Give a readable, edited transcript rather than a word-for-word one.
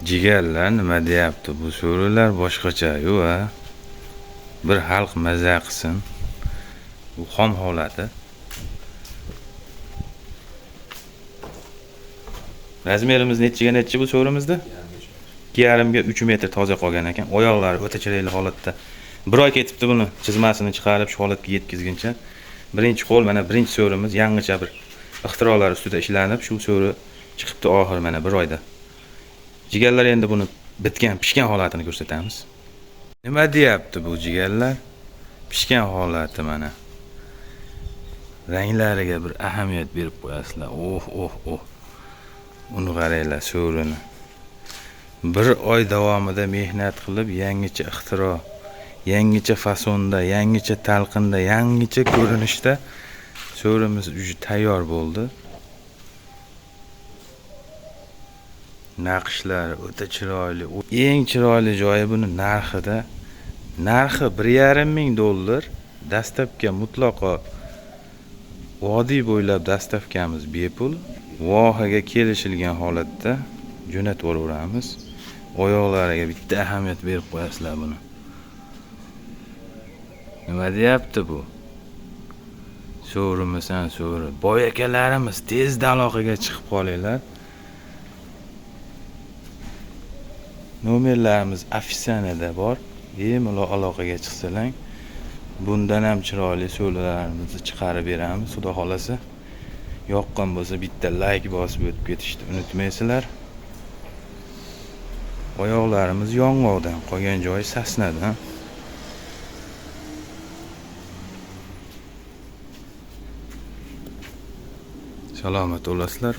Jigarlar nima deyapti? Bu so'rilar boshqacha-yu, a? Bir xalq maza qilsin. Bu xom holati. Razmerimiz nechiga nechi bu so'rimizda? 2,5 ga 3 metr toza qolgan ekan. Oyoqlari o'ta chiroyli holatda. Bir oy ketibdi buni chizmasini chiqarib shu holatga yetkazguncha. Birinchi qo'l mana birinchi so'rimiz yangicha bir ixtirolar ustida ishlanib shu so'ri chiqibdi oxiri mana bir oyda. Jigarlar endi buni bitgan, pishgan holatini ko'rsatamiz. Nima deyapti bu jigarlar? Pishgan holati mana. Ranglariga bir ahamiyat berib qo'yasizlar. Oh, oh, oh. Uni qaranglar so'rini. Bir oy davomida mehnat qilib yangicha ixtiro, yangicha fasonda, yangicha talqinda, yangicha ko'rinishda so'rimiz уже tayyor bo'ldi. Naqshlari o'ta chiroyli. Eng chiroyli joyi buni narxida. Narxi 1,5 ming dollar. Dastavka mutlaqo vodiy bo'ylab dastavkamiz bepul. Vohaga kelishilgan holatda jo'natib yuboraveramiz. Oyoqlariga bitta ahamiyat berib qo'yasizlar buni. Nima deyapti bu? So'rimisan so'ri. Boy akalarimiz tezda aloqaga chiqib qolinglar. Nomerlarimiz ofitsialda bor. Bemalol aloqaga chiqsalang, bundan ham chiroyli so'rilarimizni chiqarib beramiz. Xudo xolasa. Yoqqan bo'lsa bitta like bosib o'tib ketishni unutmaysizlar. Oyoqlarimiz yong'oqdan, qolgan joyi sasnadan. Salomat bo'lasizlar.